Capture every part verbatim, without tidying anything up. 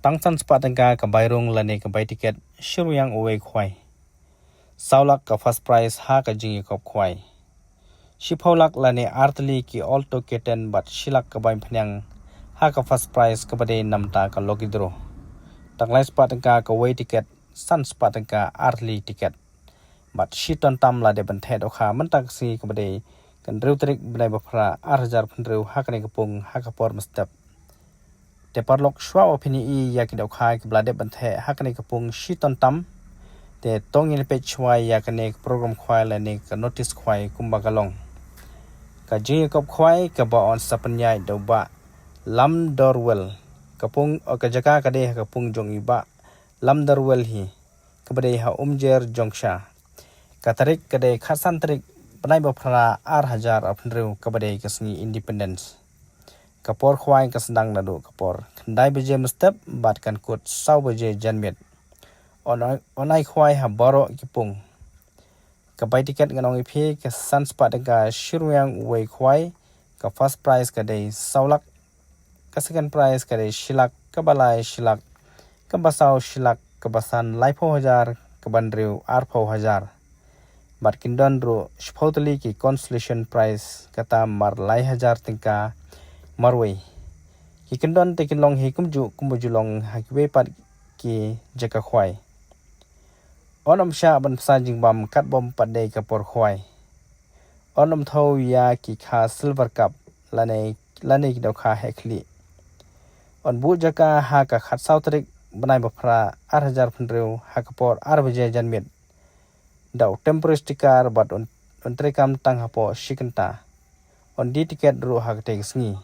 Tang san spah tyngka ka bai rung lane ka bai tiket, shi rung ïang uwei khwai. Saw lak ka first prize ha ka jingïakop khwai. Shiphew lak lane artylli ki Alto K ten bad shi lak ka bai phniang ha ka first prize kaba dei namta ka lucky draw. Tang lai spah tyngka kawei tiket, san spah tyngka artylli tiket. Bad shi ton tam la dep ban theh dohkha mynta ka sngi kaba dei ka hynriew tarik bnai ba phra ar hajar phew hynriew ha kane ka pung ha ka por mynstep. Te paralok, shuwa ba phin ïohi ïa ki dohkha kiba la dep ban theh ha kane ka pung shi ton tam, te to ngin peit shuwa ïa kane ka program khwai lane ka notice khwai kumba ka long. Ka jingïakop khwai kaba yn sa pynïaid da u Bah Lamdorwell. Ka pung, ka jaka ka dei ha ka pung jong i Bah Lamdorwell hi, kaba dei ha Umjer Jongsha. Ka tarik ka dei khatsan tarik bnai ba phra ar hajar arphew hynriew kaba dei ka sngi Independence. Ka por khwai ka sdang naduh ka por khyndai baje mynstep bad kan kut saw baje janmiet. Yn ai, yn ai khwai ha baroh ki pung. Ka bai tiket ngan ong ïa phi, ka san spah tyngka shi rung ïang uwei khwai, ka first prize ka dei saw lak, ka second prize ka dei shi lak, kaba lai shi lak, kaba saw shi lak, kaba san laiphew hajar, kaba hynriew arphew hajar. Bad kin don ruh shiphew tylli ki consolation prize, kata mar lai hajar tyngka marwei. Ki kyndon te kin long hi kumjuh kumba ju long ha kiwei pat ki jaka khwai. Yn ym shah ban bsa jingbam katba ym pat dei ka por khwai. Yn ym thew ïa ki kha silver cup lane, lane ki dohkha heh khlieh. Yn buh jaka ha ka khatsaw tarik bnai ba phra ar hajar phew hynriew ha ka por ar baje janmiet. Da u temporary sticker bad yn, yn treikam tang hapoh shi kynta. Yn die tiket ruh ha katei ka sngi.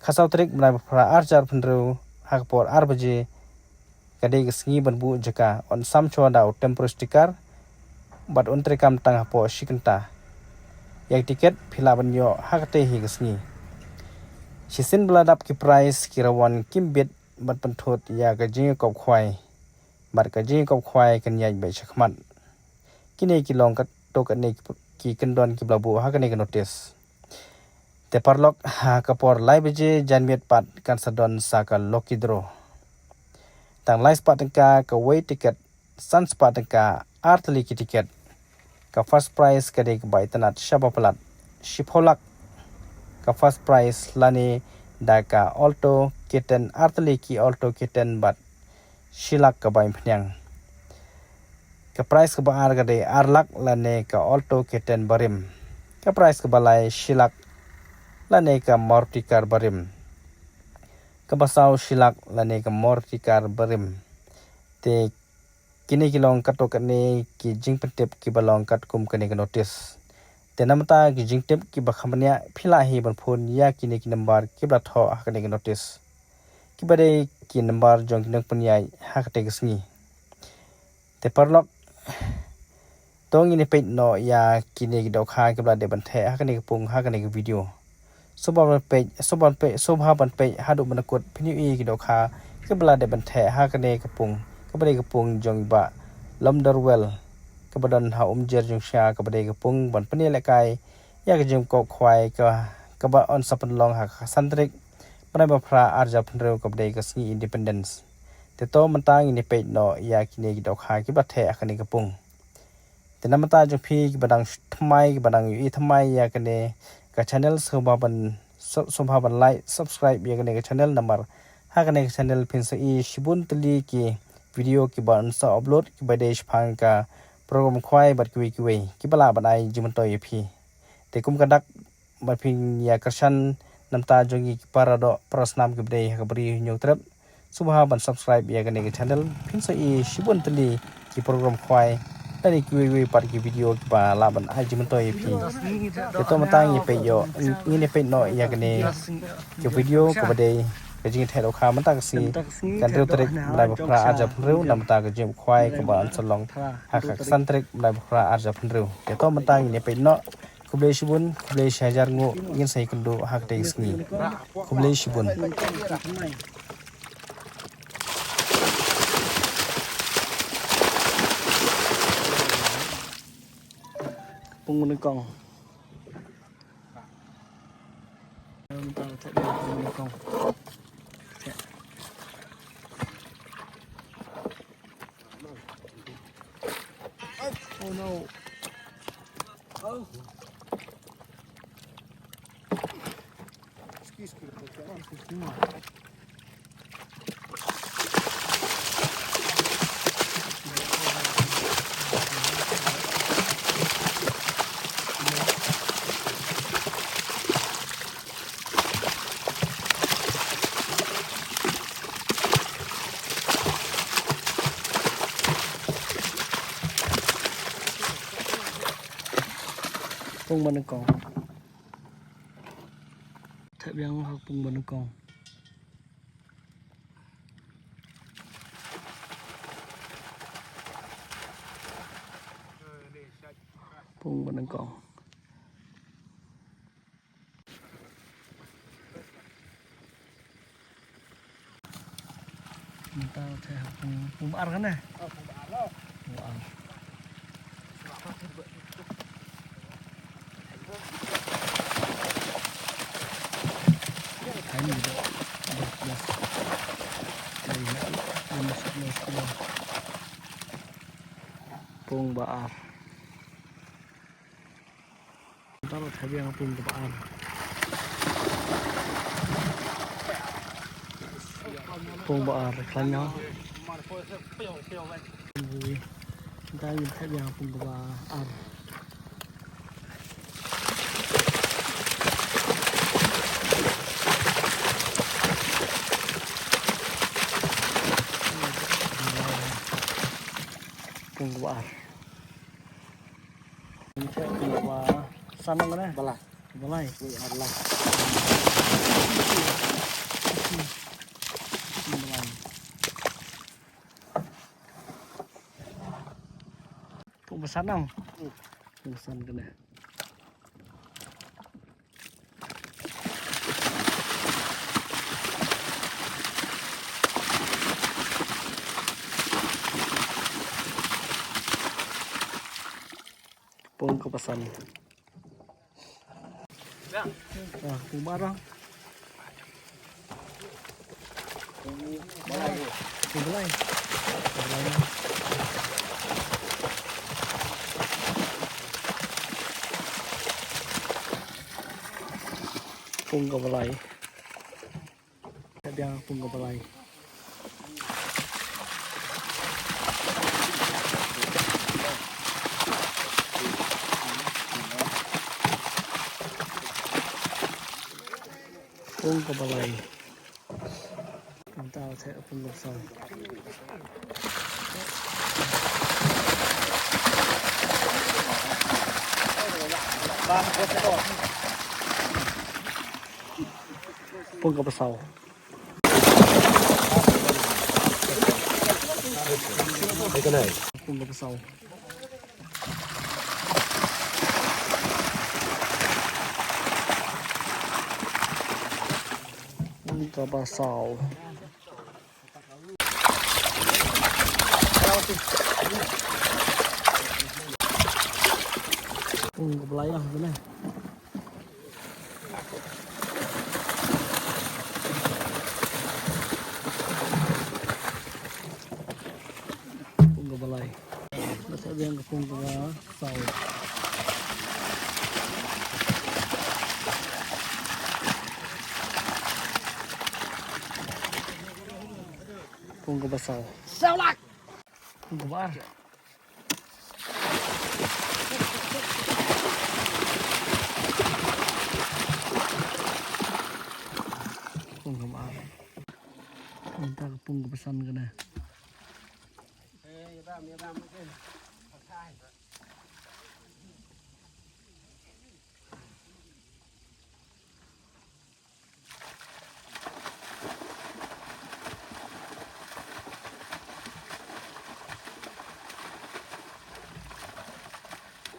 Khatsaw tarik bnai ba phra ar hajar phew hynriew ha ka por ar baje ka dei ka sngi ban buh jaka. Yn sam shuwa da u temporary sticker bad yn treikam tang hapoh shi kynta. Ïa ka tiket phi lah ban ïoh ha katei hi ka sngi. Shisien ba la dap ki prize, ki rangwan kim bit ban pynthut ïa ka jingïakop khwai. Bad ka jingïakop khwai kan ïaid beit shakhmat. Kine ki long katto katne ki, ki kyndon kiba la buh ha kane ka notice. Te paralok, ha ka por lai baje janmiet pat kan sa don sa ka lucky draw. Tang lai spah tyngka kawei tiket, san spah tyngka artylli ki tiket. Ka first prize ka dei kaba itynnad shaba palat, shiphew lak. Ka first prize lane da ka Alto K ten, artylli ki Alto K ten bad shi lak ka bai phniang. Ka prize kaba ar ka dei ar lak lane ka Alto K ten barim. Ka prize kaba lai shi lak lane ka Maruti car barim. Kaba saw shi lak lane ka Maruti car barim. Te kine ki long katto katne ki jingpyntip kiba long katkum kane ka notice. Te namar ta ki jingtip kiba kham bniah, phi lah hi ban phone ïa kine ki number kiba la thoh ha kane ka notice, kiba dei ki number jong ki nongpynïaid ha katei ka sngi. Te paralok, to ngin ïa peit noh ïa kine ki dohkha kiba la dep ban theh ha kane ka pung ha kane ka video. Sngewbha ban peit, sngewbha ban peit, sngewbha ban peit haduh ban kut, phin ïohi ïa ki dohkha kiba la dep ban theh ha kane ka pung, kaba dei ka pung jong i Bah Lamdorwell, kaba don ha Umjer Jongsha, kaba dei ka pung ban pynïalehkai ïa ka jingïakop khwai ka, kaba yn sa pynlong ha ka khatsan tarik bnai ba phra ar hajar phew hynriew kaba dei ka sngi Independence. Te to mynta ngin ïa peit noh ïa kine ki dohkha kiba theh ha kane ka pung. Te namar ta jong phi kiba dang thymmai, kiba dang ïohi thymmai ïa kane ka channel, sngewbha ban sub-, sngewbha ban like, subscribe ïa kane ka channel namar ha kane ka channel phin sa ïohi shibun tylli ki video kiba yn sa upload kiba dei shaphang ka program khwai bad kiwei kiwei kiba lah ban ai jingmyntoi ïa phi. Te kum ka dak, ba phin ïa kyrshan namar ta jong ngi ki para doh para snam kiba dei ha ka Bri Hynñiewtrep. Sngewbha ban subscribe ïa kane ka channel, phin sa ïohi shibun tylli ki program khwai lane kiwei kiwei pat ki video kiba lah ban ai jingmyntoi ïa phi. Te to mynta ngin ïa peit ïoh, ngin ïa peit noh ïa kane ka video kaba dei ka jingtheh dohkha mynta ka sngi, ka hynriew tarik bnai ba phra ar hajar phew hynriew, namar ta ka jingïakop khwai kaba yn sa long ha ka khatsan tarik bnai ba phra ar hajar phew hynriew. Te to mynta ngin ïa peit noh. Khublei shibun, khublei shihajar nguh, ngin sa ïakynduh ha katei ka sngi. Khublei shibun. Pung nyngkong. Pung nyngkong. Pung ba nyngkong. Thep biang ha pung ba nyngkong. Pung ba nyngkong. Mynta te pung, pung ba ar kane? Pung ba ar. Hai ni dah. Dah, dah. Hai ni dah. Dah masuk, masuk dah. Pung ba ar. Tang ba thep biang pung kaba ar. Pung ba ar khlaiñ noh. Tang ba thep biang pung kaba ar. Pung kaba ar. Pung ba san ne? Ba lai. Ba lai. Ui, ar lai. Ba lai. Pung ba san ne? Pung ba san kane. Pung kaba san. Ah, pung ba ar. Pung ba lai. Pung kaba lai. Thep biang pung kaba lai. Pung kaba lai. Mynta te pung kaba saw. Pung kaba saw. Pung kaba saw. Pung kaba saw. Pung kaba lai ïa kane. Pung kaba lai. Ba thep biang ka pung kaba saw. Pung kaba saw. Saw lak. Pung kaba ar. Pung kaba ar. Mynta ka pung kaba san kane.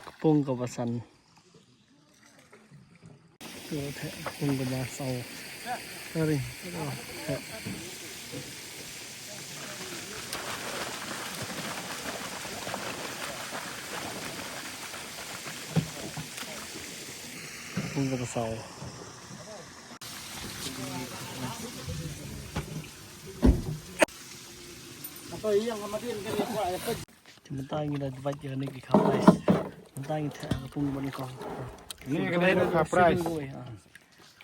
Ka pung kaba san. Ka pung kaba saw. Sorry. Pung kaba saw. Te mynta ngi la divide ïa kine ki kham, guys. Dang te ka pung ban kong. Ni ka dei ka price. Wei, ah.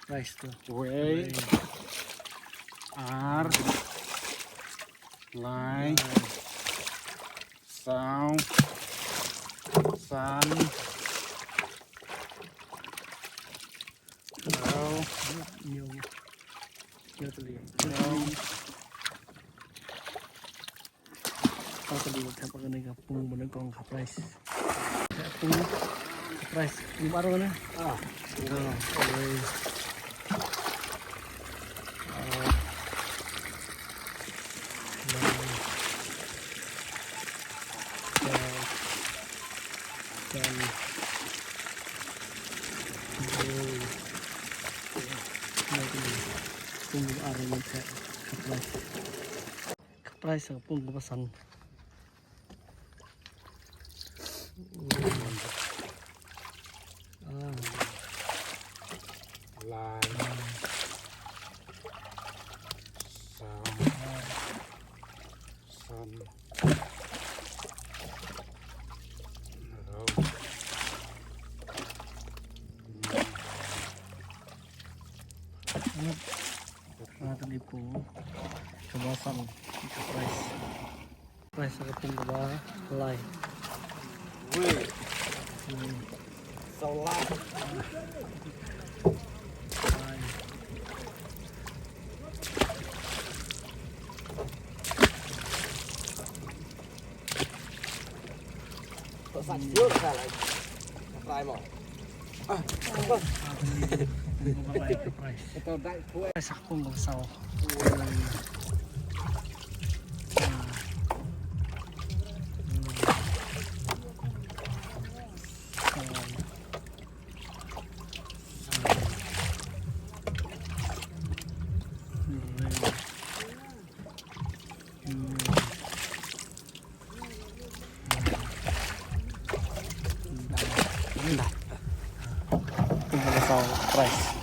Price tu. Wei. Ar. Lai. Saw. San. Saw. Nyo. Nyo tu li. Nyo. Ka ka dei ka pang ne ka pung ban kong ka price. Ka pung ka price. Pung baru na. Ah. Ah. Oi. Ah. Oi. Oi. Oi. Pung baru na ka price. Ka price ka pung kaba san. Ah. Lai. Saw. San. Raw. Nga ka dei pung kaba san, ka price. Price ka pung kaba lai. Wei. Hmm. Saw lai. Lai. Tok sa siul sa lai. Ka price mo. Ah, apa? Ito dai kuwe. Sa pung kaba saw. Price.